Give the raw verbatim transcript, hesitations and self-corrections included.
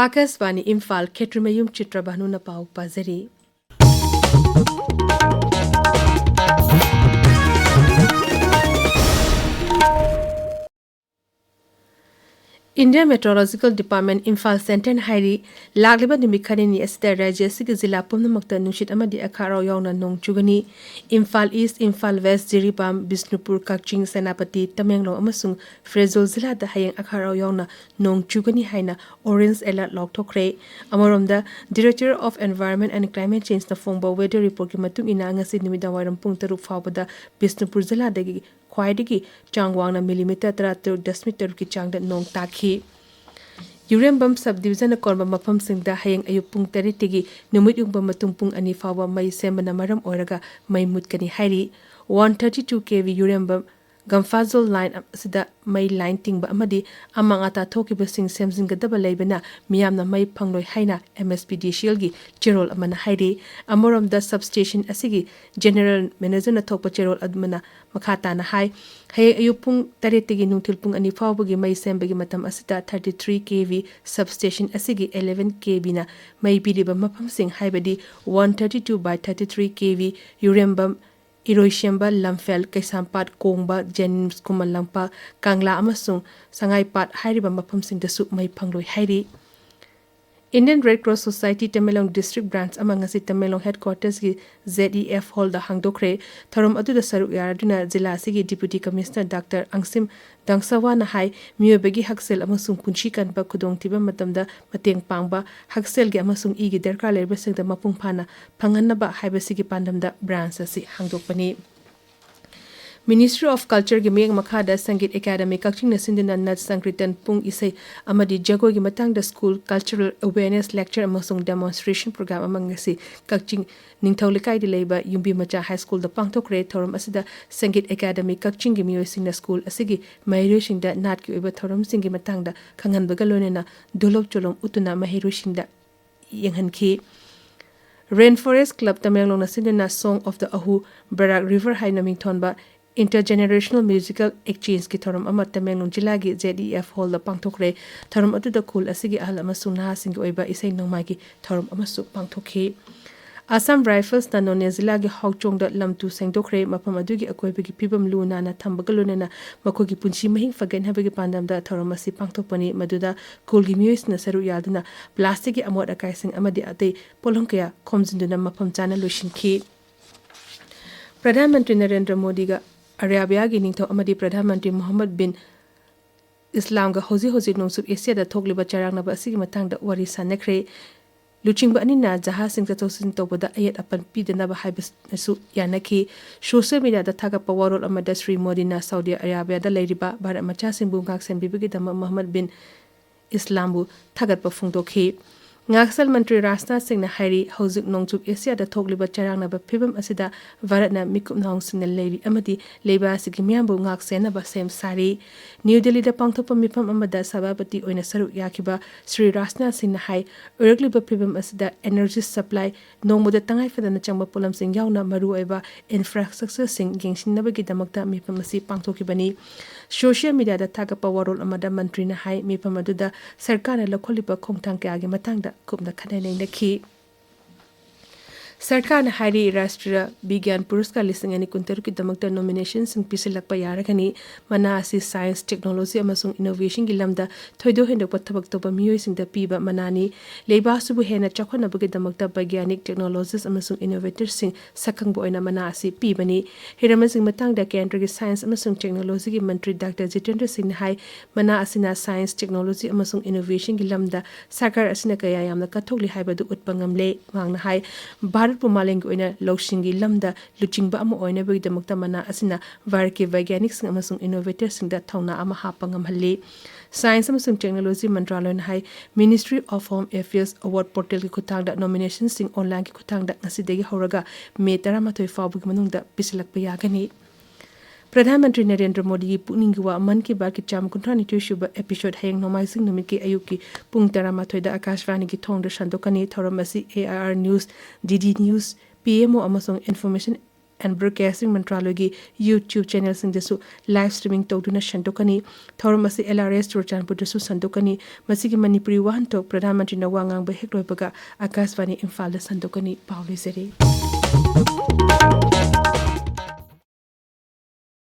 ꯑꯥꯀꯥꯁꯕꯥꯅꯤ ꯏꯝꯐꯥꯜ, ꯈꯦꯇ꯭ꯔꯤꯃꯌꯨꯝ ꯆꯤꯇ꯭ꯔꯕꯥꯅꯨꯅ ꯄꯥꯎ ꯄꯥꯖꯔꯤ꯫ India Meteorological Department, Imphal ꯁꯦꯟꯇꯔꯅ ꯍꯥꯏꯔꯤ, ꯂꯥꯛꯂꯤꯕ ꯅꯨꯃꯤꯠ ꯈꯔꯅꯤ ꯑꯁꯤꯗ ꯔꯥꯖ꯭ꯌ ꯑꯁꯤꯒꯤ ꯖꯤꯂꯥ ꯄꯨꯝꯅꯃꯛꯇ ꯅꯨꯡꯁꯤꯠ ꯑꯃꯗꯤ ꯑꯈꯥꯛ ꯑꯔꯥꯎ ꯌꯥꯎꯅ ꯅꯣꯡ ꯆꯨꯒꯅꯤ꯫ ꯏꯝꯐꯥꯜ ꯏꯁ, ꯏꯝꯐꯥꯜ ꯋꯦꯁ, ꯖꯤꯔꯤꯕꯥꯝ, ꯕꯤꯁꯅꯨꯄꯨꯔ, ꯀꯛꯆꯤꯡ, ꯁꯦꯅꯥꯄꯇꯤ, ꯇꯃꯦꯡꯂꯣꯡ ꯑꯃꯁꯨꯡ ꯐꯦꯔꯖꯣꯜ ꯖꯤꯂꯥꯗ ꯍꯌꯦꯡ ꯑꯈꯥꯛ ꯑꯔꯥꯎ ꯌꯥꯎꯅ ꯅꯣꯡ ꯆꯨꯒꯅꯤ ꯍꯥꯏꯅ orange alert ꯂꯥꯎꯊꯣꯛꯈ꯭ꯔꯦ꯫ ꯑꯃꯔꯣꯝꯗ, Director of Environment and Climate Changeꯅ ꯐꯣꯡꯕ weather reportꯀꯤ ꯃꯇꯨꯡ ꯏꯟꯅ, ꯉꯁꯤ ꯅꯨꯃꯤꯗꯥꯡꯋꯥꯏꯔꯝ ꯄꯨꯡ ꯇꯔꯨꯛ ꯐꯥꯎꯕꯗ ꯕꯤꯁꯅꯨꯄꯨꯔ ꯖꯤꯂꯥꯗꯒꯤ ꯈ꯭ꯋꯥꯏꯗꯒꯤ ꯆꯥꯡ ꯋꯥꯡꯅ millimeter ꯇꯔꯥꯇꯔꯨꯛ ꯗꯁꯃꯤꯛ ꯇꯔꯨꯛꯀꯤ ꯆꯥꯡꯗ ꯅꯣꯡ ꯇꯥꯈꯤ꯫ ꯌꯨꯔꯦꯝꯕꯝ sub divisionꯅ ꯀꯣꯟꯕ ꯃꯐꯝꯁꯤꯡꯗ ꯍꯌꯦꯡ ꯑꯌꯨꯛ ꯄꯨꯡ ꯇꯔꯦꯠꯇꯒꯤ ꯅꯨꯃꯤꯠ ꯌꯨꯡꯕ ꯃꯇꯨꯡ ꯄꯨꯡ ꯑꯅꯤ ꯐꯥꯎꯕ ꯃꯩ ꯁꯦꯝꯕꯅ ꯃꯔꯝ ꯑꯣꯏꯔꯒ ꯃꯩ ꯃꯨꯠꯀꯅꯤ ꯍꯥꯏꯔꯤ꯫ One thirty two K V ꯌꯨꯔꯦꯝꯕꯝ ꯒꯝꯐꯥꯖꯣꯜ line ꯑꯁꯤꯗ ꯃꯩ line ꯇꯤꯡꯕ ꯑꯃꯗꯤ ꯑꯃꯥꯡ ꯑꯇꯥ ꯊꯣꯛꯈꯤꯕꯁꯤꯡ ꯁꯦꯝꯖꯤꯟꯒꯗꯕ ꯂꯩꯕꯅ ꯃꯤꯌꯥꯝꯅ ꯃꯩ ꯐꯪꯂꯣꯏ ꯍꯥꯏꯅ M S P D C Lꯒꯤ ꯆꯦꯔꯣꯜ ꯑꯃꯅ ꯍꯥꯏꯔꯤ꯫ ꯑꯃꯔꯣꯝꯗ, substation ꯑꯁꯤꯒꯤ general managerꯅ ꯊꯣꯛꯄ ꯆꯦꯔꯣꯜ ꯑꯃꯅ ꯃꯈꯥ ꯇꯥꯅ ꯍꯥꯏ, ꯍꯌꯦꯡ ꯑꯌꯨꯛ ꯄꯨꯡ ꯇꯔꯦꯠꯇꯒꯤ ꯅꯨꯡꯊꯤꯜ ꯄꯨꯡ ꯑꯅꯤ ꯐꯥꯎꯕꯒꯤ ꯃꯩ ꯁꯦꯝꯕꯒꯤ ꯃꯇꯝ ꯑꯁꯤꯗ thirty three K V substation ꯑꯁꯤꯒꯤ eleven K Vꯅ ꯃꯩ ꯄꯤꯔꯤꯕ ꯃꯐꯝꯁꯤꯡ, ꯍꯥꯏꯕꯗꯤ one thirty two by thirty three K V ꯌꯨꯔꯦꯝꯕꯝ, ꯏꯔꯣꯏꯁꯦꯝꯕ, ꯂꯝꯐꯦꯜ, ꯀꯩꯁꯥꯝꯄꯥꯠ, ꯀꯣꯡꯕ, ꯖꯦꯅꯤꯝꯁ, ꯈꯨꯃꯟ ꯂꯝꯄꯥꯛ, ꯀꯪꯂꯥ ꯑꯃꯁꯨꯡ ꯁꯉꯥꯏꯄꯥꯠ ꯍꯥꯏꯔꯤꯕ ꯃꯐꯝꯁꯤꯡꯗꯁꯨ ꯃꯩ ꯐꯪꯂꯣꯏ ꯍꯥꯏꯔꯤ꯫ Indian Red Cross Society Tamenglong district branch ꯑꯃ ꯉꯁꯤ ꯇꯃꯦꯡꯂꯣꯡ headquartersꯀꯤ Z E F hallꯗ ꯍꯥꯡꯗꯣꯛꯈ꯭ꯔꯦ꯫ ꯊꯧꯔꯝ ꯑꯗꯨꯗ ꯁꯔꯨꯛ ꯌꯥꯔꯗꯨꯅ ꯖꯤꯂꯥ ꯑꯁꯤꯒꯤ Deputy Commissioner Doctor ꯑꯪꯁꯤꯝ ꯗꯪꯁꯋꯥꯅ ꯍꯥꯏ, ꯃꯤꯑꯣꯏꯕꯒꯤ ꯍꯛꯁꯦꯜ ꯑꯃꯁꯨꯡ ꯄꯨꯟꯁꯤ ꯀꯟꯕ ꯈꯨꯗꯣꯡꯊꯤꯕ ꯃꯇꯝꯗ ꯃꯇꯦꯡ ꯄꯥꯡꯕ, ꯍꯛꯁꯦꯜꯒꯤ ꯑꯃꯁꯨꯡ ꯏꯒꯤ ꯗꯔꯀꯥꯔ ꯂꯩꯔꯕꯁꯤꯡꯗ ꯃꯄꯨꯡ ꯐꯥꯅ ꯐꯪꯍꯟꯅꯕ ꯍꯥꯏꯕꯁꯤꯒꯤ ꯄꯥꯟꯗꯝꯗ branch ꯑꯁꯤ ꯍꯥꯡꯗꯣꯛꯄꯅꯤ꯫ Ministry of Cultureꯒꯤ ꯃꯤꯠꯌꯦꯡ ꯃꯈꯥꯗ ꯁꯪꯒꯤꯠ ꯑꯦꯀꯥꯗꯃꯤ ꯀꯛꯆꯤꯡꯅ ꯁꯤꯟꯗꯨꯅ ꯅꯠ ꯁꯪꯀ꯭ꯔꯤꯇꯟ, ꯄꯨꯡ ꯏꯁꯩ ꯑꯃꯗꯤ ꯖꯒꯣꯏꯒꯤ ꯃꯇꯥꯡꯗ school cultural awareness lecture ꯑꯃꯁꯨꯡ demonstration program ꯑꯃ ꯉꯁꯤ ꯀꯛꯆꯤꯡ ꯅꯤꯡꯊꯧ ꯂꯩꯀꯥꯏꯗ ꯂꯩꯕ ꯌꯨꯝꯕꯤ ꯃꯆꯥ high schoolꯗ ꯄꯥꯡꯊꯣꯛꯈ꯭ꯔꯦ꯫ ꯊꯧꯔꯝ ꯑꯁꯤꯗ ꯁꯪꯒꯤꯠ ꯑꯦꯀꯥꯗꯃꯤ ꯀꯛꯆꯤꯡꯒꯤ ꯃꯤꯑꯣꯏꯁꯤꯡꯅ school ꯑꯁꯤꯒꯤ ꯃꯍꯩꯔꯣꯏꯁꯤꯡꯗ ꯅꯥꯠꯀꯤ ꯑꯣꯏꯕ ꯊꯧꯔꯝꯁꯤꯡꯒꯤ ꯃꯇꯥꯡꯗ ꯈꯪꯍꯟꯕꯒ ꯂꯣꯏꯅꯅ ꯗꯣꯂꯣꯞ ꯆꯣꯂꯣꯝ ꯎꯠꯇꯨꯅ ꯃꯍꯩꯔꯣꯏꯁꯤꯡꯗ ꯌꯦꯡꯍꯟꯈꯤ꯫ Rain Forest Club ꯇꯃꯦꯡꯂꯣꯡꯅ ꯁꯤꯟꯗꯨꯅ Song of the Ahu, Barak River ꯍꯥꯏꯅ ꯃꯤꯡꯊꯣꯟꯕ Intergenerational Musical Exchangeꯀꯤ ꯊꯧꯔꯝ ꯑꯃ ꯇꯃꯦꯡꯂꯣꯡ ꯖꯤꯂꯥꯒꯤ ZEF Hallꯗ ꯄꯥꯡꯊꯣꯛꯈ꯭ꯔꯦ꯫ ꯊꯧꯔꯝ ꯑꯗꯨꯗ ꯈꯨꯜ ꯑꯁꯤꯒꯤ ꯑꯍꯜ ꯑꯃꯁꯨꯡ ꯅꯍꯥꯁꯤꯡꯒꯤ ꯑꯣꯏꯕ ꯏꯁꯩ ꯅꯣꯡꯃꯥꯏꯒꯤ ꯊꯧꯔꯝ ꯑꯃꯁꯨ ꯄꯥꯡꯊꯣꯛꯈꯤ꯫ Assam Riflesꯅ ꯅꯣꯅꯦ ꯖꯤꯂꯥꯒꯤ ꯍꯥꯎꯆꯣꯡꯗ ꯂꯝ ꯇꯨ ꯁꯦꯡꯗꯣꯛꯈ꯭ꯔꯦ꯫ ꯃꯐꯝ ꯑꯗꯨꯒꯤ ꯑꯀꯣꯏꯕꯒꯤ ꯐꯤꯕꯝ ꯂꯨ ꯅꯥꯟꯅ ꯊꯝꯕꯒ ꯂꯣꯏꯅꯅ ꯃꯈꯣꯏꯒꯤ ꯄꯨꯟꯁꯤ ꯃꯍꯤꯡ ꯐꯒꯠꯅꯕꯒꯤ ꯄꯥꯟꯗꯝꯗ ꯊꯧꯔꯝ ꯑꯁꯤ ꯄꯥꯡꯊꯣꯛꯄꯅꯤ, ꯃꯗꯨꯗ ꯈꯨꯜꯒꯤ ꯃꯤꯑꯣꯏꯁꯤꯡꯅ ꯁꯔꯨꯛ ꯌꯥꯗꯨꯅ plasticꯀꯤ ꯑꯃꯣꯠ ꯑꯀꯥꯏꯁꯤꯡ ꯑꯃꯗꯤ ꯑꯇꯩ ꯄꯣꯠꯂꯝ ꯀꯌꯥ ꯈꯣꯝꯖꯤꯟꯗꯨꯅ ꯃꯐꯝ ꯆꯥꯅ ꯂꯣꯏꯁꯤꯟꯈꯤ꯫ ꯄ꯭ꯔꯙꯥꯟ ꯃꯟꯇ꯭ꯔꯤ ꯅꯔꯦꯟꯗ꯭ꯔ ꯃꯣꯗꯤꯒ ꯑꯔꯥꯕꯤꯌꯥꯒꯤ ꯅꯤꯡꯊꯧ ꯑꯃꯗꯤ ꯄ꯭ꯔꯙꯥꯟ ꯃꯟꯇ꯭ꯔꯤ ꯃꯣꯍꯝꯃꯗ ꯕꯤꯟ ꯏꯁꯂꯥꯝꯒ ꯍꯧꯖꯤꯛ ꯍꯧꯖꯤꯛ ꯅꯣꯡꯆꯨꯞ ꯑꯦꯁꯤꯌꯥꯗ ꯊꯣꯛꯂꯤꯕ ꯆꯔꯥꯡꯅꯕ ꯑꯁꯤꯒꯤ ꯃꯇꯥꯡꯗ ꯋꯥꯔꯤ ꯁꯥꯅꯈ꯭ꯔꯦ꯫ ꯂꯨꯆꯤꯡꯕ ꯑꯅꯤꯅ ꯖꯍꯥꯖꯁꯤꯡ ꯆꯠꯊꯣꯛ ꯆꯠꯁꯤꯟ ꯇꯧꯕꯗ ꯑꯌꯦꯠ ꯑꯄꯟ ꯄꯤꯗꯅꯕ ꯍꯥꯏꯕꯁꯨ ꯌꯥꯅꯈꯤ꯫ Social mediaꯗ ꯊꯥꯒꯠꯄ ꯋꯥꯔꯣꯜ ꯑꯃꯗ ꯁ꯭ꯔꯤ ꯃꯣꯗꯤꯅ ꯁꯥꯎꯗꯤ ꯑꯔꯥꯕꯤꯌꯥꯗ ꯂꯩꯔꯤꯕ ꯚꯥꯔꯠ ꯃꯆꯥꯁꯤꯡꯕꯨ ꯉꯥꯛ ꯁꯦꯟꯕꯤꯕꯒꯤꯗꯃꯛ ꯃꯣꯍꯝꯃꯗ ꯕꯤꯟ ꯏꯁꯂꯥꯝꯕꯨ ꯊꯥꯒꯠꯄ ꯐꯣꯡꯗꯣꯛꯈꯤ꯫ ꯉꯥꯛꯁꯦꯜ ꯃꯟꯇ꯭ꯔꯤ ꯔꯥꯖꯅꯥꯊ ꯁꯤꯡꯅ ꯍꯥꯏꯔꯤ, ꯍꯧꯖꯤꯛ ꯅꯣꯡꯆꯨꯞ ꯑꯦꯁꯤꯌꯥꯗ ꯊꯣꯛꯂꯤꯕ ꯆꯔꯥꯡꯅꯕ ꯐꯤꯕꯝ ꯑꯁꯤꯗ ꯚꯥꯔꯠꯅ ꯃꯤꯀꯨꯞ ꯅꯥꯍꯣꯡꯁꯤꯡꯅ ꯂꯩꯔꯤ ꯑꯃꯗꯤ ꯂꯩꯕꯥꯛ ꯑꯁꯤꯒꯤ ꯃꯤꯌꯥꯝꯕꯨ ꯉꯥꯛ ꯁꯦꯟꯅꯕ ꯁꯦꯝ ꯁꯥꯔꯤ꯫ ꯅ꯭ꯌꯨ ꯗꯦꯜꯂꯤꯗ ꯄꯥꯡꯊꯣꯛꯄ ꯃꯤꯐꯝ ꯑꯃꯗ ꯁꯚꯥꯄꯇꯤ ꯑꯣꯏꯅ ꯁꯔꯨꯛ ꯌꯥꯈꯤꯕ ꯁ꯭ꯔꯤ ꯔꯥꯖꯅꯥꯊ ꯁꯤꯡꯅ ꯍꯥꯏ, ꯑꯣꯏꯔꯛꯂꯤꯕ ꯐꯤꯕꯝ ꯑꯁꯤꯗ energy supply, ꯅꯣꯡꯃꯗ ꯇꯉꯥꯏ ꯐꯗꯅ ꯆꯪꯕ ꯄꯣꯠꯂꯝꯁꯤꯡ ꯌꯥꯎꯅ ꯃꯔꯨꯑꯣꯏꯕ infrastructureꯁꯤꯡ ꯌꯦꯡꯁꯤꯟꯅꯕꯒꯤꯗꯃꯛꯇ ꯃꯤꯐꯝ ꯑꯁꯤ ꯄꯥꯡꯊꯣꯛꯈꯤꯕꯅꯤ꯫ Social mediaꯗ ꯊꯥꯒꯠꯄ ꯋꯥꯔꯣꯜ ꯑꯃꯗ ꯃꯟꯇ꯭ꯔꯤꯅ ꯍꯥꯏ, ꯃꯤꯐꯝ ꯑꯗꯨꯗ ꯁꯔꯀꯥꯔꯅ ꯂꯧꯈꯠꯂꯤꯕ ꯈꯣꯡꯊꯥꯡ ꯀꯌꯥꯒꯤ ꯃꯇꯥꯡꯗ ꯀꯨꯞꯅ ꯈꯟꯅ ꯅꯩꯅꯈꯤ꯫ ꯁꯔꯀꯥꯔꯅ ꯍꯥꯏꯔꯤ, ꯔꯥꯁꯇ꯭ꯔꯤꯌꯥ ꯕꯤꯒ꯭ꯌꯥꯟ ꯄꯨꯔꯁꯀꯥꯔ ꯂꯤꯁꯤꯡ ꯑꯅꯤ ꯀꯨꯟꯇꯔꯨꯛꯀꯤꯗꯃꯛꯇ nominationꯁꯤꯡ ꯄꯤꯁꯤꯜꯂꯛꯄ ꯌꯥꯔꯒꯅꯤ꯫ ꯃꯅꯥ ꯑꯁꯤ science, technology ꯑꯃꯁꯨꯡ innovationꯒꯤ ꯂꯝꯗ ꯊꯣꯏꯗꯣꯛ ꯍꯦꯟꯗꯣꯛꯄ ꯊꯕꯛ ꯇꯧꯕ ꯃꯤꯑꯣꯏꯁꯤꯡꯗ ꯄꯤꯕ ꯃꯅꯥꯅꯤ꯫ ꯂꯩꯕꯥꯛ ꯑꯁꯤꯕꯨ ꯍꯦꯟꯅ ꯆꯥꯎꯈꯠꯅꯕꯒꯤꯗꯃꯛꯇ ꯕꯩꯒ꯭ꯌꯥꯅꯤꯛ, technologist ꯑꯃꯁꯨꯡ innovatorꯁꯤꯡ ꯁꯛꯈꯪꯕ ꯑꯣꯏꯅ ꯃꯅꯥ ꯑꯁꯤ ꯄꯤꯕꯅꯤ꯫ ꯍꯤꯔꯝ ꯑꯁꯤꯒꯤ ꯃꯇꯥꯡꯗ ꯀꯦꯟꯗ꯭ꯔꯒꯤ science ꯑꯃꯁꯨꯡ technologyꯒꯤ ꯃꯟꯇ꯭ꯔꯤ ꯗꯥꯛꯇꯔ ꯖꯤꯇꯦꯟꯗ꯭ꯔ ꯁꯤꯡꯅ ꯍꯥꯏ, ꯃꯅꯥ ꯑꯁꯤꯅ science, technology ꯑꯃꯁꯨꯡ innovationꯒꯤ ꯂꯝꯗ ꯁꯔꯀꯥꯔ ꯑꯁꯤꯅ ꯀꯌꯥ ꯌꯥꯝꯅ ꯀꯠꯊꯣꯛꯂꯤ ꯍꯥꯏꯕꯗꯨ ꯎꯠꯄ ꯉꯝꯂꯦ꯫ ꯃꯍꯥꯛꯅ ꯍꯥꯏ, ꯚꯥꯔꯠꯄꯨ ꯃꯥꯂꯦꯝꯒꯤ ꯑꯣꯏꯅ ꯂꯧꯁꯤꯡꯒꯤ ꯂꯝꯗ ꯂꯨꯆꯤꯡꯕ ꯑꯃ ꯑꯣꯏꯅꯕꯒꯤꯗꯃꯛꯇ ꯃꯅꯥ ꯑꯁꯤꯅ ꯚꯥꯔꯠꯀꯤ ꯕꯩꯒ꯭ꯌꯥꯅꯤꯛꯁꯤꯡ ꯑꯃꯁꯨꯡ innovatorꯁꯤꯡꯗ ꯊꯧꯅꯥ ꯑꯃ ꯍꯥꯞꯄ ꯉꯝꯍꯜꯂꯤ꯫ Science ꯑꯃꯁꯨꯡ Technology ꯃꯟꯇ꯭ꯔꯥꯂꯣꯏꯅ high, Ministry of Home Affairs award portalꯒꯤ ꯈꯨꯠꯊꯥꯡꯗ nominationꯁꯤꯡ onlineꯒꯤ ꯈꯨꯠꯊꯥꯡꯗ ꯉꯁꯤꯗꯒꯤ ꯍꯧꯔꯒ ꯃꯦ ꯇꯔꯥꯃꯥꯊꯣꯏ ꯐꯥꯎꯕꯒꯤ ꯃꯅꯨꯡꯗ ꯄꯤꯁꯤꯜꯂꯛꯄ ꯌꯥꯒꯅꯤ꯫ ꯄ꯭ꯔꯙꯥꯟ ꯃꯟꯇ꯭ꯔꯤ ꯅꯔꯦꯟꯗ꯭ꯔ ꯃꯣꯗꯤꯒꯤ ꯄꯨꯛꯅꯤꯡꯒꯤ ꯋꯥ ꯃꯟ ꯀꯤ ꯕꯥꯠꯀꯤ ꯆꯥꯝꯃ ꯀꯨꯟꯊ꯭ꯔꯥ ꯅꯤꯊꯣꯏ ꯁꯨꯕ episode ꯍꯌꯦꯡ ꯅꯣꯡꯃꯥꯏꯖꯤꯡ ꯅꯨꯃꯤꯠꯀꯤ ꯑꯌꯨꯛꯀꯤ ꯄꯨꯡ ꯇꯔꯥꯃꯥꯊꯣꯏꯗ ꯑꯀꯥꯁꯕꯥꯅꯤꯒꯤ ꯊꯣꯡꯗ ꯁꯟꯗꯣꯛꯀꯅꯤ꯫ ꯊꯧꯔꯝ ꯑꯁꯤ AIR News, DD News, PMO ꯑꯃꯁꯨꯡ Information ꯑꯦꯟ ꯕ꯭ꯔꯣꯗꯀꯥꯁꯇꯤꯡ ꯃꯟꯇ꯭ꯔꯥꯂꯣꯏꯒꯤ YouTube ꯆꯦꯅꯦꯜꯁꯤꯡꯗꯁꯨ ꯂꯥꯏꯚ ꯁ꯭ꯇ꯭ꯔꯤꯃꯤꯡ ꯇꯧꯗꯨꯅ ꯁꯟꯗꯣꯛꯀꯅꯤ꯫ ꯊꯧꯔꯝ ꯑꯁꯤ ꯑꯦꯜ ꯑꯥꯔ ꯑꯦꯁ ꯆꯨꯔꯆꯥꯟꯄꯨꯔꯗꯁꯨ ꯁꯟꯗꯣꯛꯀꯅꯤ꯫ ꯃꯁꯤꯒꯤ ꯃꯅꯤꯄꯨꯔꯤ ꯋꯥꯍꯟꯊꯣꯛ ꯄ꯭ꯔꯙꯥꯟ ꯃꯟꯇ꯭ꯔꯤꯅ ꯋꯥ ꯉꯥꯡꯕ ꯍꯦꯛ ꯂꯣꯏꯕꯒ ꯑꯀꯥꯁꯕꯥꯅꯤ ꯏꯝꯐꯥꯜꯗ ꯁꯟꯗꯣꯛꯀꯅꯤ꯫ ꯄꯥꯎ ꯂꯣꯏꯖꯔꯦ꯫